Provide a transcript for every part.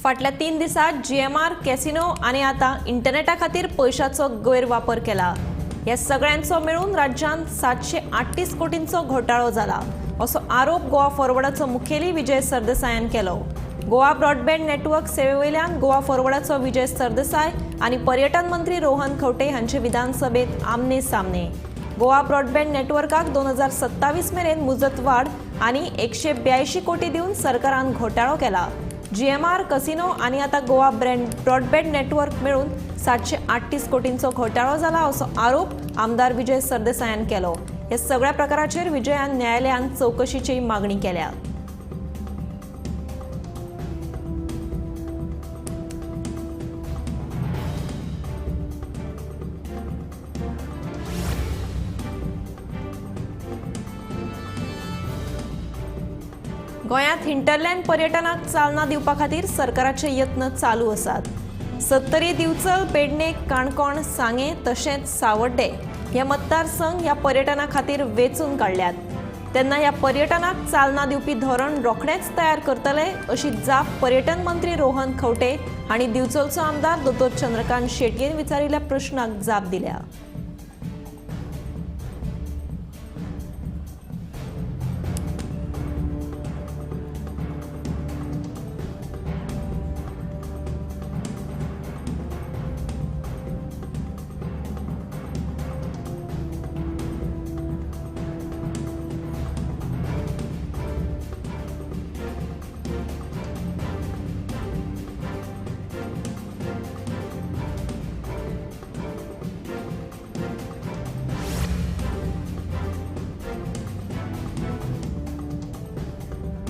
फाटल्या 3 दिसांत GMR, casino आनी आतां इंटरनेटा खातीर पयशाचो गैरवापर केला. ह्या सगळ्यांचो मेळून राज्यांत 738 कोटींचो घोटाळो जाला असो आरोप गोवा फॉरवर्डाचो मुखेली विजय सरदेसायान केलो. गोवा ब्रॉडबँड नेटवर्क सेवेवयल्यान गोवा फॉरवर्डाचो विजय सरदेसाय आनी पर्यटन मंत्री रोहन खंवटे हांचे विधानसभेत आमने सामने. गोवा ब्रॉडबँड नेटवर्काक 2027 मेरेन मुजत वाड आनी 182 कोटी दिवन सरकारान घोटाळो केला. जीएमआर, कसिनो आनी आतां गोवा ब्रॉडबँड नेटवर्क मेळून 738 कोटींचो घोटाळो जाला असो आरोप आमदार विजय सरदेसायान केलो. ह्या सगळ्या प्रकाराचेर विजयान न्यायालयान चवकशीची मागणी केल्या. गोंयांत हिंटरलँड पर्यटनाक चालना दिवपा खातीर सरकाराचे यत्न चालू आसात. सत्तरी, दिवचल, पेडणे, काणकोण, सांगें तशेंच सावड्डे हे मतदारसंघ ह्या पर्यटना खातीर वेंचून काडल्यात. तेन्ना ह्या पर्यटनाक चालना दिवपी धोरण रोखडेंच तयार करतले अशी जाप पर्यटन मंत्री रोहन खंवटे हांणी दिवचलचो आमदार दोतोर चंद्रकांत शेटयेन विचारिल्ल्या प्रश्नाक जाप दिल्या.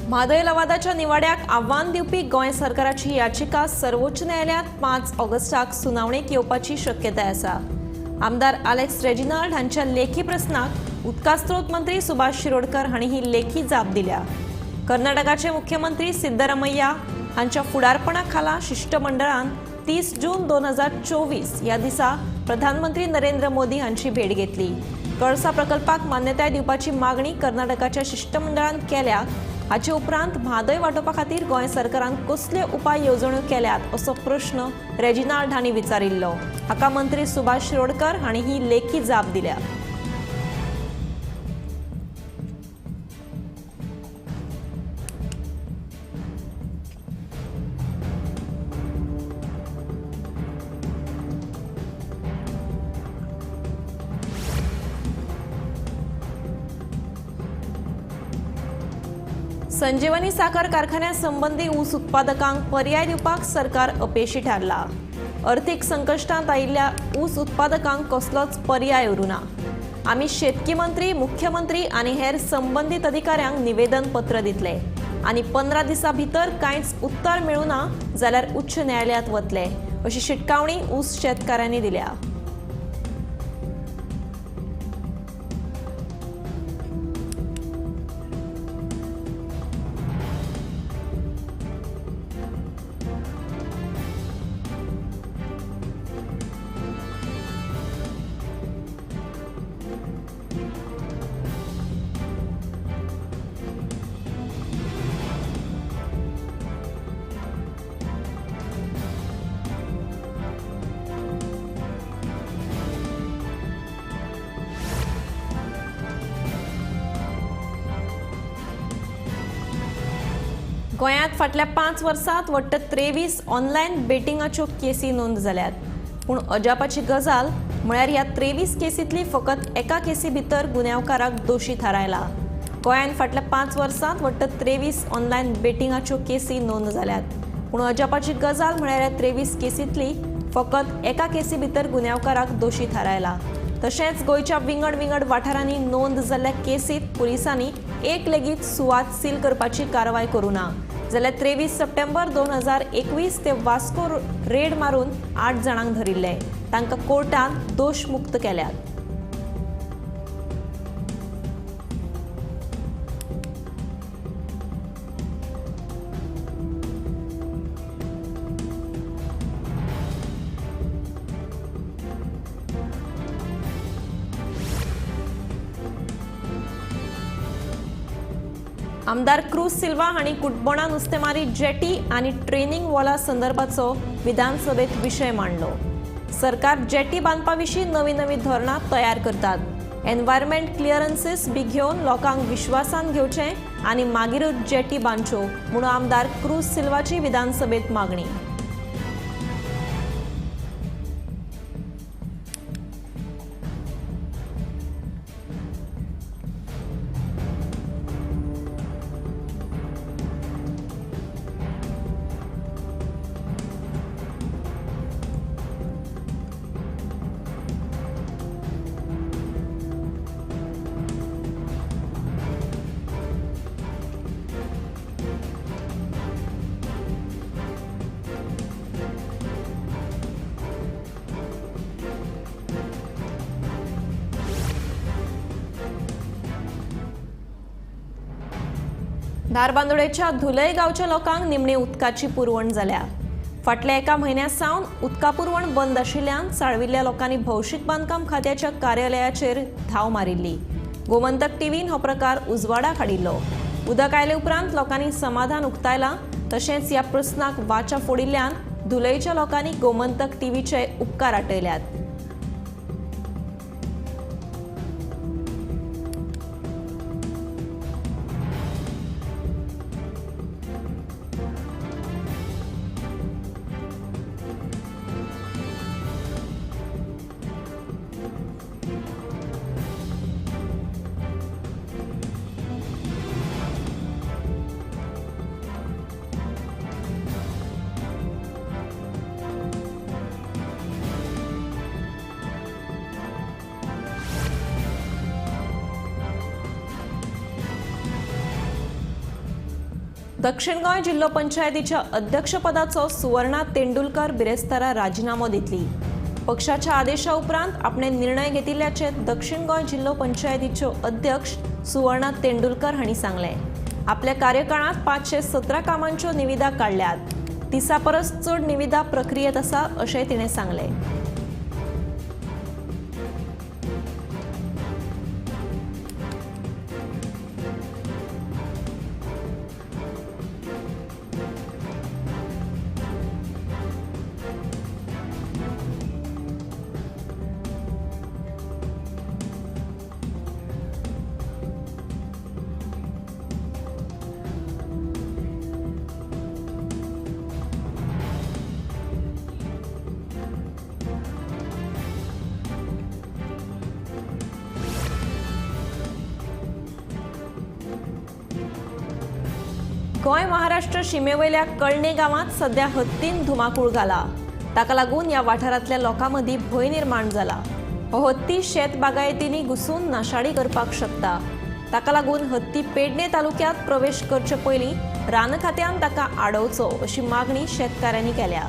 म्हादय लवादाच्या निवाड्याक आव्हान दिवपी गोंय सरकाराची याचिका सर्वोच्च न्यायालयांत 5 ऑगस्टाक सुनावणेक येवपाची शक्यताय आसा. आमदार आलेक्स रेजिनाल्ड हांच्या लेखी प्रस्नाक उदका स्रोत मंत्री सुभाष शिरोडकर हांणी ही लेखी जाप दिल्या. कर्नाटकाचे मुख्यमंत्री सिद्धरामय्या हांच्या फुडारपणा खाला शिश्टमंडळान 30 जून 2024 ह्या दिसा प्रधानमंत्री नरेंद्र मोदी हांची भेट घेतली. कळसा प्रकल्पाक मान्यताय दिवपाची मागणी कर्नाटकाच्या शिश्टमंडळान केल्या. हाचे उपरांत म्हादय वाटोवपा खातीर गोंय सरकारान कसले उपाय येवजण्यो केल्यात असो प्रश्न रेजिनाल्ड हांणी विचारिल्लो. हाका मंत्री सुभाष शिरोडकर हांणी ही लेखी जाप दिल्या. संजीवनी साखर कारखान्या संबंदी ऊस उत्पादकांक पर्याय दिवपाक सरकार अपेशी थारला. अर्थीक संकश्टांत आयिल्ल्या ऊस उत्पादकांक कसलोच पर्याय उरूना. आमी शेतकी मंत्री, मुख्यमंत्री आनी हेर संबंदीत अधिकाऱ्यांक निवेदन पत्र दितले आनी 15 दिसां भितर कांयच उत्तर मेळूना जाल्यार उच्च न्यायालयांत वतले अशी शिटकावणी ऊस शेतकारांनी दिल्या. गोंयांत फाटल्या 5 वर्सांत वट्ट 23 ऑनलायन बेटिंगाच्यो केसी नोंद जाल्यात. पूण अजापाची गजाल म्हळ्यार ह्या 23 केसींतली फकत एका केसी भितर गुन्यांवकाराक दोशी थारायला. गोंयांत फाटल्या 5 वर्सांत वट्ट 23 ऑनलायन बेटिंगाच्यो केसी नोंद जाल्यात. पूण अजापाची गजाल म्हळ्यार ह्या 23 केसींतली फकत एका केसी भितर गुन्यांवकाराक दोशी थारायला. तशेंच गोंयच्या विंगड विंगड वाठारांनी नोंद जाल्ल्या केसींत पुलिसांनी एक लेगीत सुवात सील करपाची कारवाय करूं ना. जाल्यार 23 सप्टेंबर 2021 ते वास्को रेड मारून 8 जाणांक धरिल्ले. तांकां कोर्टान दोशमुक्त केल्यात. आमदार क्रूज सिल्वा हांणी कुटबणा नुस्तेमारी जेटी आनी ट्रेनिंग वॉला संदर्भाचो विधानसभेत विशय मांडलो. सरकार जेटी बांदपा विशीं नवी नवी धोरणां तयार करतात. एनवायरमेंट क्लियरन्सीस बी घेवन लोकांक विश्वासान घेवचें आनी मागीरूच जेटी बांदच्यो म्हणून आमदार क्रूज सिल्वाची विधानसभेत मागणी. धारबांदोडेच्या धुलय गांवच्या लोकांक निमणी उदकाची पुरवण जाल्या. फाटल्या एका म्हयन्या सावन उदका पुरवण बंद आशिल्ल्यान साळविल्ल्या लोकांनी भौशीक बांदकाम खात्याच्या कार्यालयाचेर धांव मारिल्ली. गोमंतक टीव्हीन हो प्रकार उजवाडाक हाडिल्लो. उदक आयले उपरांत लोकांनी समाधान उक्तायलां. तशेंच ह्या प्रस्नाक वाचा फोडिल्ल्यान धुलयच्या लोकांनी गोमंतक टीव्हीचे उपकार आटयल्यात. दक्षिण गोंय जिल्हो पंचायतीच्या अध्यक्षपदाचो सुवर्णा तेंडुलकर बिरेस्तारा राजीनामो दितली. पक्षाच्या आदेशा उपरांत आपणे निर्णय घेतिल्ल्याचे दक्षिण गोंय जिल्हो पंचायतीच्यो अध्यक्ष सुवर्णा तेंडुलकर हांणी सांगलें. आपल्या कार्यकाळांत 517 कामांच्यो निविदा काडल्यात. 30 परस चड निविदा प्रक्रियेत आसा अशें तिणें सांगलें. गोंय महाराष्ट्र शिमेवयल्या कळणे गांवांत सध्या हत्तीन धुमाकूळ घाला. ताका लागून ह्या वाठारांतल्या लोकां मदीं भंय निर्माण जाला. हो हत्ती शेत बागायतींनी घुसून नाशाडी करपाक शकता. ताका लागून हत्ती पेडणे तालुक्यांत प्रवेश करचे पयलीं रान खात्यान ताका आडोवचो अशी मागणी शेतकारांनी केल्या.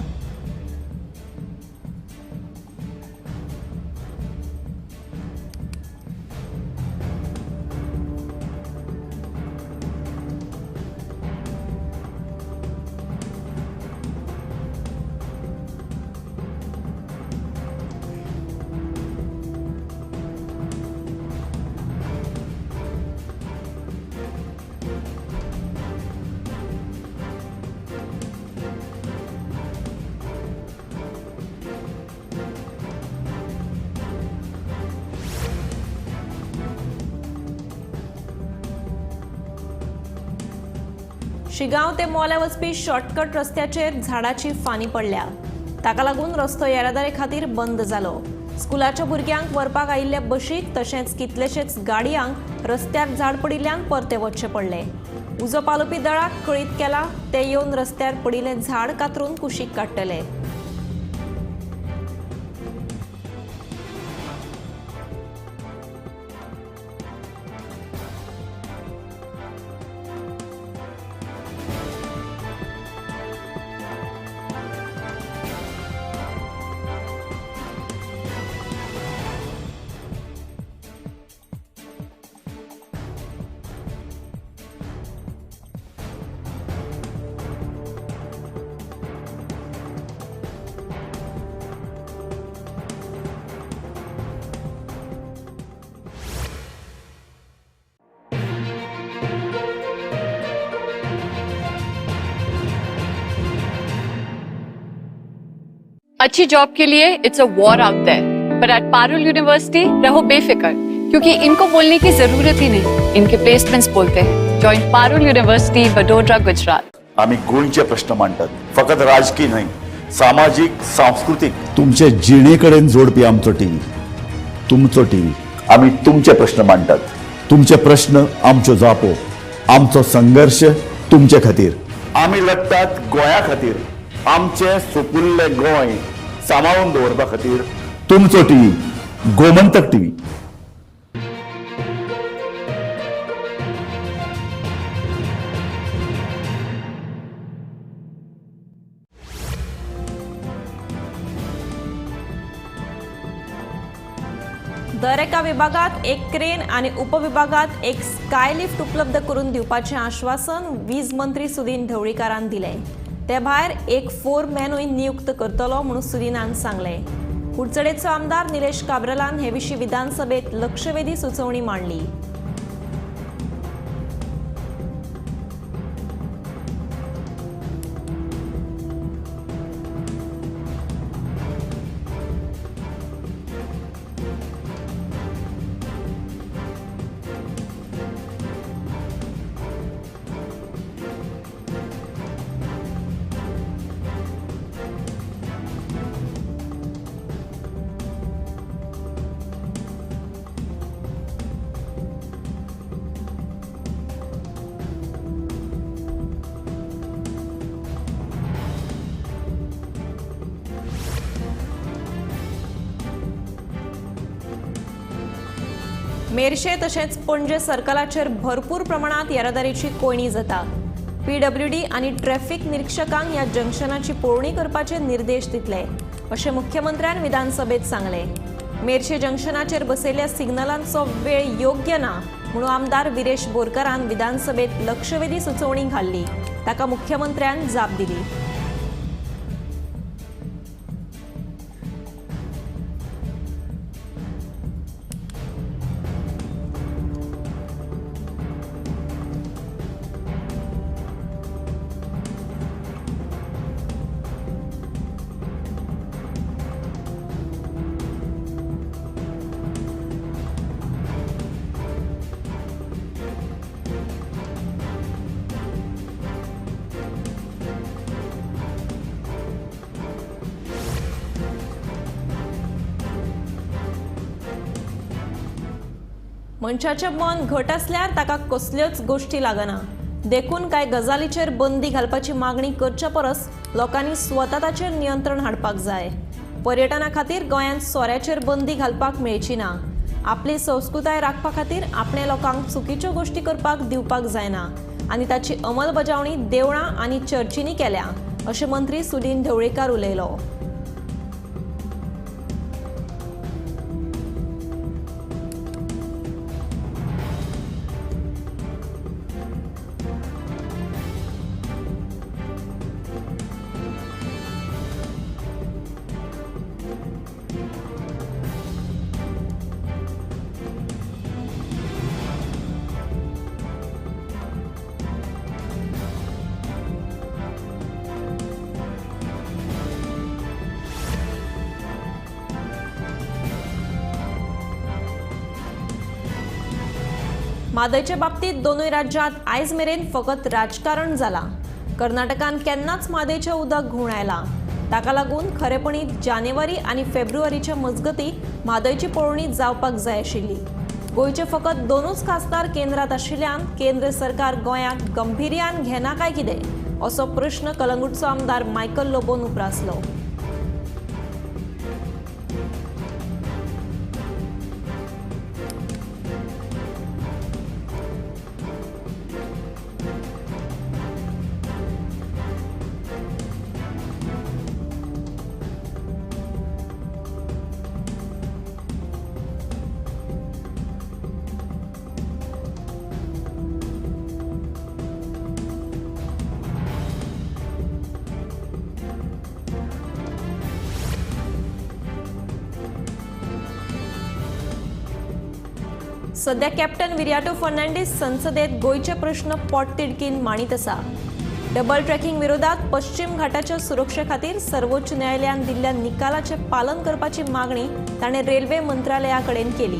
शिगांव ते मोल्या वचपी शॉर्टकट रस्त्याचेर झाडाची फानी पडल्या. ताका लागून रस्तो येरादारी खातीर बंद जालो. स्कुलाच्या भुरग्यांक व्हरपाक आयिल्ल्या बशीक तशेंच कितलेशेच गाडयांक रस्त्यार झाड पडिल्ल्यान परते वचचें पडलें. उजो पालोवपी दळाक कळीत केला. ते येवन रस्त्यार पडिल्लें झाड कातरून कुशीक काडटले. अच्छी जॉब के लिए it's a war out there, पर एट पारुल यूनिवर्सिटी रहो बेफिक्र, क्योंकि इनको बोलने की जरूरत ही नहीं, इनके प्लेसमेंट्स बोलते हैं। Join Parul university, Vadodara, Gujarat. आम्ही गोंयचे प्रश्न मांडतात, फकत राजकीय न्हय, सामाजीक, सांस्कृतीक, तुमचे जिणे कडेन जोडपी आमचो टीव्ही, तुमचो टीव्ही। आम्ही तुमचे प्रश्न मांडतात, तुमचे प्रश्न आमच्यो जापो, आमचो संघर्ष तुमचे खातीर। आमी लडटात गोंया खातीर, आमचें सुपुल्लें गोंय सांबाळून दवरपा खातीर। तुमचो टीव्ही, गोमंतक टीव्ही। दर एका विभागात एक क्रेन आनी उपविभागात एक स्कायलिफ्ट उपलब्ध करून दिवपाचें आश्वासन वीज मंत्री सुदीन ढवळीकारान दिलें। ते भायर एक फोरमॅनूय नियुक्त करतलो म्हणून सुदीनान सांगलें। कुडचडेचो आमदार निलेश काब्रालान हे विशीं विधानसभेत लक्षवेधी सुचोवणी मांडली। मेरशे तशेंच पणजे सर्कलाचेर भरपूर प्रमाणात येरादारीची कोंयडी जाता। पीडब्ल्यूडी आनी ट्रॅफिक निरीक्षकांक ह्या जंक्शनाची पळोवणी करपाचे निर्देश दितले अशें मुख्यमंत्र्यान विधानसभेत सांगलें। मेरशे जंक्शनाचेर बसयल्ल्या सिग्नलांचो वेळ योग्य ना म्हणून आमदार विरेश बोरकारान विधानसभेत लक्षवेधी सुचोवणी घाल्ली। ताका मुख्यमंत्र्यान जाप दिली। मनशाचें मन घट आसल्यार ताका कसल्योच गोश्टी लागना, देखून कांय गजालीचेर बंदी घालपाची मागणी करच्या परस लोकांनी स्वता ताचेर नियंत्रण हाडपाक जाय। पर्यटना खातीर गोंयांत सोऱ्याचेर बंदी घालपाक मेळची ना। आपली संस्कृताय राखपा खातीर आपणे लोकांक चुकीच्यो गोश्टी करपाक दिवपाक जायना आनी ताची अंमलबजावणी देवळां आनी चर्चींनी केल्या अशें मंत्री सुदीन ढवळीकार उलयलो। म्हादयचे बाबतीत दोनूय राज्यांत आयज मेरेन फकत राजकारण जालां। कर्नाटकान केन्नाच म्हादयचें उदक घुंवडायलां। ताका लागून खरेपणी जानेवारी आनी फेब्रुवारीच्या मजगती म्हादयची पळोवणी जावपाक जाय आशिल्ली। गोंयचे फकत दोनूच खासदार केंद्रांत आशिल्ल्यान केंद्र सरकार गोंयाक गंभीर्यान घेना काय कितें असो प्रश्न कलंगूटचो आमदार मायकल लोबोन उप्रासलो। सध्या कॅप्टन विरियाटो फर्नांडीस संसदेत गोंयचे प्रश्न पोटतिडकीन मांडीत आसा। डबल ट्रॅकिंग विरोधात पश्चिम घाटाच्या सुरक्षे खातीर सर्वोच्च न्यायालयान दिल्ल्या निकालाचें पालन करपाची मागणी ताणें रेल्वे मंत्रालया कडेन केली।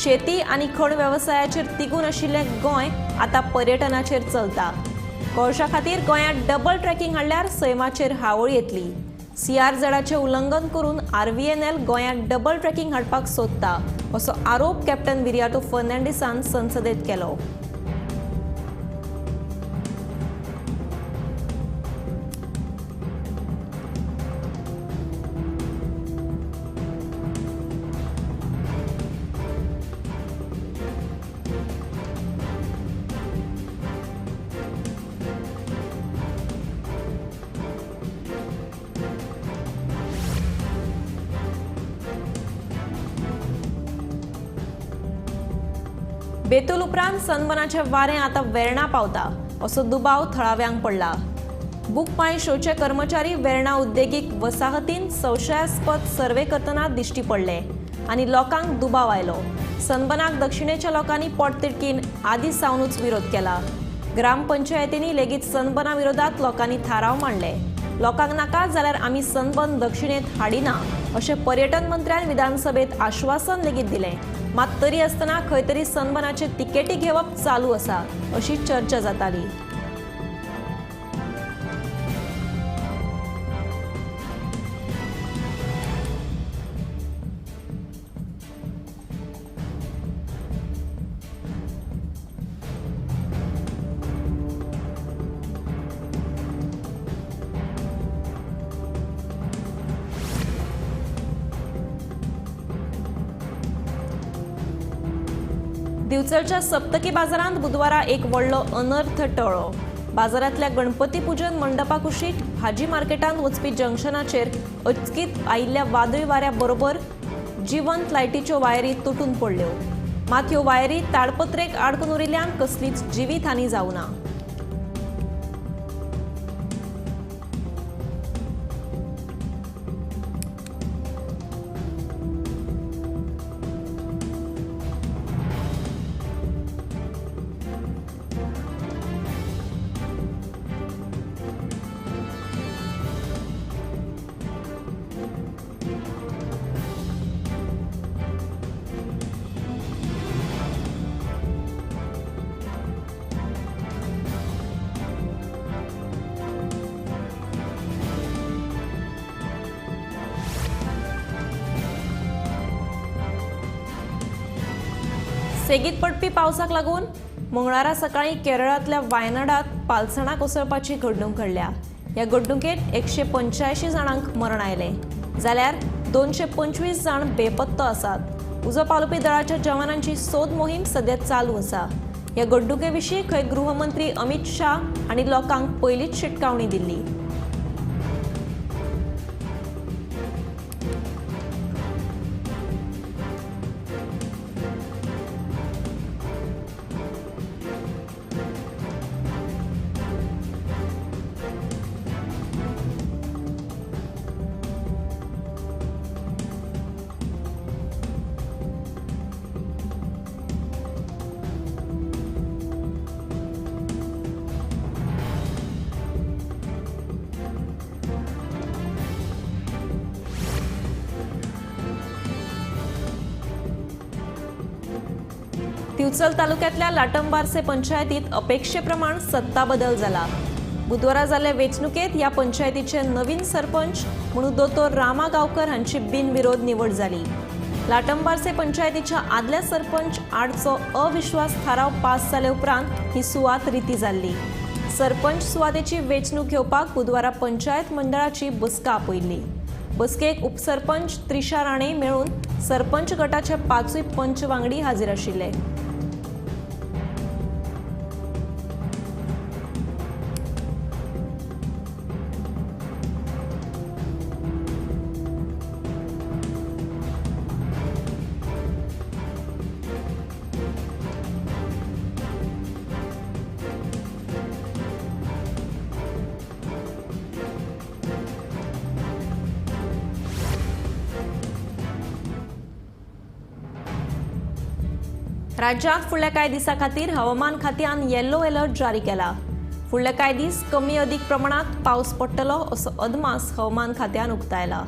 शेती आनी खण वेवसायाचेर तिगून आशिल्लें गोंय आतां पर्यटनाचेर चलता। कोळशा खातीर गोंयांत डबल ट्रॅकिंग हाडल्यार सैमाचेर हावळ येतली। सीआरझेडाचें उल्लंघन करून आरव्हीएनएल गोंयांत डबल ट्रॅकिंग हाडपाक सोदता असो आरोप कॅप्टन विरियातो फर्नांडीसान संसदेत केलो। बेतूल उपरांत सनबर्नाचें वारें आतां वेर्णा पावता असो दुबाव थळाव्यांक पडला। बुक माय शोचे कर्मचारी वेर्णा उद्देगीक वसाहतीन संशयास्पद सर्वे करतना दिश्टी पडले आनी लोकांक दुबाव आयलो। सनबर्नाक दक्षिणेच्या लोकांनी पोटतिडकीन आदी सावनूच विरोध केला। ग्रामपंचायतींनी लेगीत सनबर्ना विरोधात लोकांनी थाराव मांडले। लोकांक नाका जाल्यार आमी सनबर्न दक्षिणेत हाडिना अशें पर्यटन मंत्र्यान विधानसभेत आश्वासन लेगीत दिलें। मात तरी आसतना खंय तरी सनबर्नाचे तिकेटी घेवप चालू आसा अशी चर्चा जाताली। दिवचलच्या सप्तकी बाजारांत बुधवारा एक व्हडलो अनर्थ टळ्ळो। बाजारांतल्या गणपती पूजन मंडपा कुशीक भाजी मार्केटांत वचपी जंक्शनाचेर अचकीत आयिल्ल्या वादळी वाऱ्या बरोबर जिवंत लायटीच्यो वायरी तुटून पडल्यो। मात ह्यो वायरी ताडपत्रेक आडकून उरिल्ल्यान कसलीच जिवीत हानी जावना। सेगीत पडपी पावसाक लागून मंगळारा सकाळी केरळांतल्या वायनाडात पालसणां कोसळपाची घडणूक घडल्या। ह्या घडणुकेत 185 जाणांक मरण आयलें जाल्यार 225 जाण बेपत्तो आसात। उजो पालोवपी दळाच्या जवानांची सोद मोहीम सद्या चालू आसा। ह्या घडणुके विशीं खंय गृहमंत्री अमित शाह हांणी लोकांक पयलींच शिटकावणी दिल्ली। दिवचल तालुक्यातल्या लाटंबारसे पंचायतीत अपेक्षेप्रमाण सत्ता बदल झाला। बुधवारा जाल्ले वेंचणुकेत ह्या पंचायतीचे नवीन सरपंच म्हणून दोतोर रामा गांवकर हांची बिनविरोध निवड जाली। लाटंबारसे पंचायतीच्या आदल्या सरपंच आडचो अविश्वास थाराव पास जाले उपरांत ही सुवात रिती जाल्ली। सरपंच सुवातेची वेंचणूक घेवपाक बुधवारा पंचायत मंडळाची बसका आपयल्ली। बसकेक उपसरपंच त्रिशा राणे मेळून सरपंच गटाचे 5 पंच वांगडी हाजीर आशिल्ले। राज्यात फुडल्या कांय दिसां खातीर हवामान खात्यान येलो अलर्ट जारी केला। फुडले कांय दीस कमी अदीक प्रमाणात पावस पडटलो असो अदमास हवामान खात्यान उक्तायला.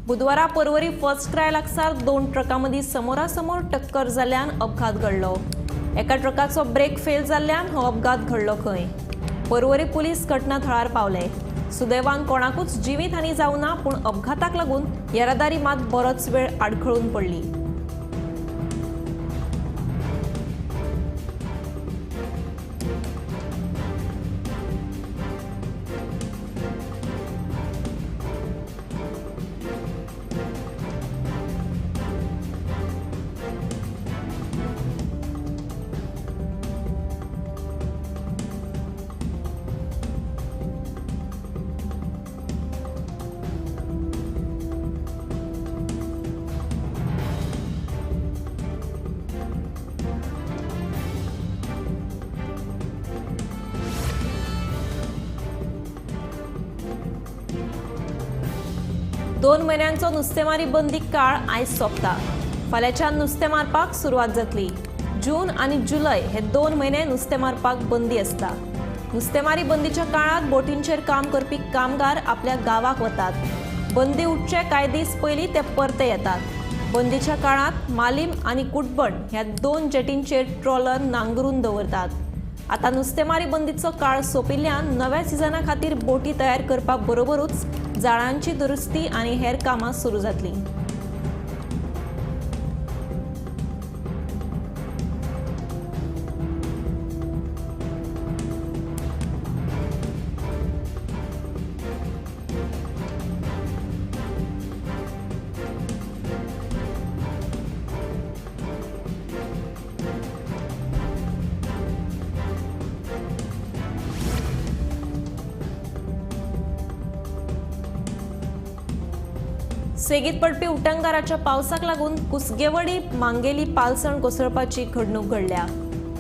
बुधवारा पर्वरी फर्स्ट क्राय लागसार 2 ट्रकां मदीं समोरासमोर टक्कर जाल्ल्यान अपघात घडलो. एका ट्रकाचो ब्रेक फेल जाल्ल्यान हो अपघात घडलो खंय. पर्वरी पुलीस घटना थळार पावले. सुदैवान कोणाकूच जिवीत हानी जावना, पूण अपघाताक लागून येरादारी मात बरोच वेळ आडखळून पडली. दोन म्हयन्यांचो नुस्तेमारी बंदी काळ आयज सोंपता. फाल्यांच्यान नुस्तें मारपाक सुरवात जातली. जून आनी जुलय हे 2 म्हयने नुस्तें मारपाक बंदी आसता. नुस्तेमारी बंदीच्या काळांत बोटींचेर काम करपी कामगार आपल्या गांवाक वतात. बंदी उठचे कांय दीस पयलीं ते परते येतात. बंदीच्या काळांत मालीम आनी कुटबण ह्या 2 जेटींचेर ट्रॉलर नांगरून दवरतात. आतां नुस्तेमारी बंदीचो काळ सोंपिल्ल्यान नव्या सिजना खातीर बोटी तयार करपा बरोबरूच जाळांची दुरुस्ती आनी हेर कामां सुरू जातलीं. सेगीत पडपी उटंगाराच्या पावसाक लागून कुसगेवडी मांगेली पालसण कोसळपाची घडणूक घडल्या.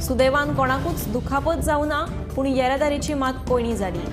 सुदैवान कोणाकूच दुखापत जावना, पूण येरादारीची मात कोयणी जाली.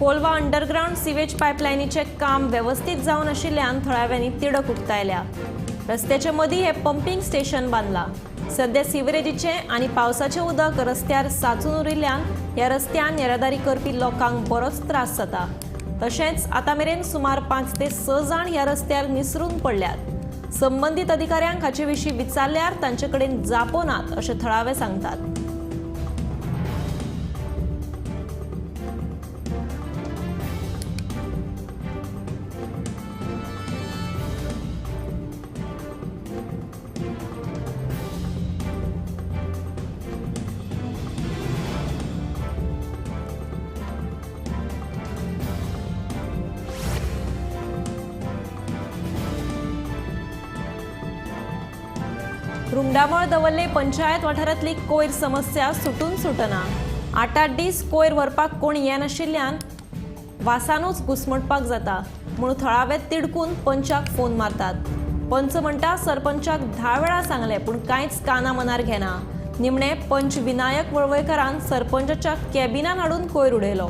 कोलवा अंडरग्राउंड सिवेज पायपलायनीचें काम वेवस्थीत जावन आशिल्ल्यान थळाव्यांनी तिडक उक्तायल्या. रस्त्याचे मदीं हें पंपींग स्टेशन बांदलां. सद्या सिवरेजीचें आनी पावसाचें उदक रस्त्यार साचून उरिल्ल्यान ह्या रस्त्यान येरादारी करपी लोकांक बरोच त्रास जाता. तशेंच आतां मेरेन सुमार 5 ते 6 जाण ह्या रस्त्यार निसरून पडल्यात. संबंदीत अधिकाऱ्यांक हाचे विशीं विचारल्यार तांचे कडेन जापो नात अशें थळावे सांगतात. रुंडामळ दवरले पंचायत वाठारांतली कोयर समस्या सुटून सुटना. 8-8 दीस कोयर व्हरपाक कोण येनाशिल्ल्यान वासानूच घुस्मटपाक जाता. म्हूण थळावे तिडकून पंचाक फोन मारतात. पंच म्हणटा सरपंचाक 10 वेळा सांगलें पूण कांयच काना मनार घेना. निमणे पंच विनायक वळवयकारान सरपंचाच्या कॅबिनान हाडून कोयर उडयलो.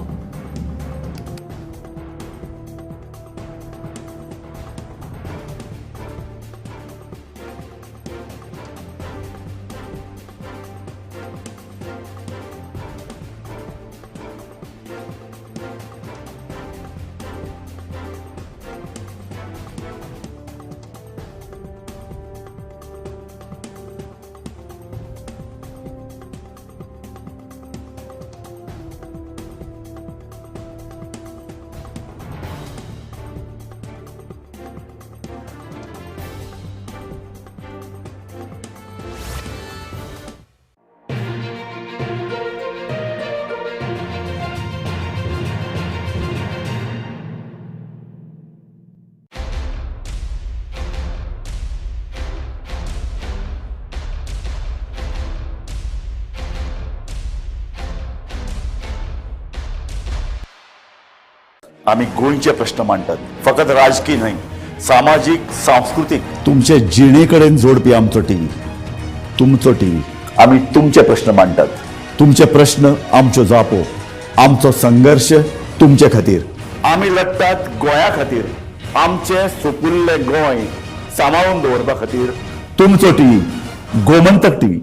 आमी गोंयचे प्रश्न मांडटात, फकत राजकी न्हय, सामाजीक, सांस्कृतीक, तुमचे जिणे कडेन जोडपी आमचो टीव्ही, तुमचो टीव्ही. आमी तुमचे प्रश्न मांडटात, तुमचे प्रश्न आमच्यो जापो, आमचो संघर्श तुमचे खातीर. आमी लडटात गोंया खातीर, आमचें सुपुल्लें गोंय सांबाळून दवरपा खातीर. तुमचो टीव्ही, गोमंतक टीव्ही.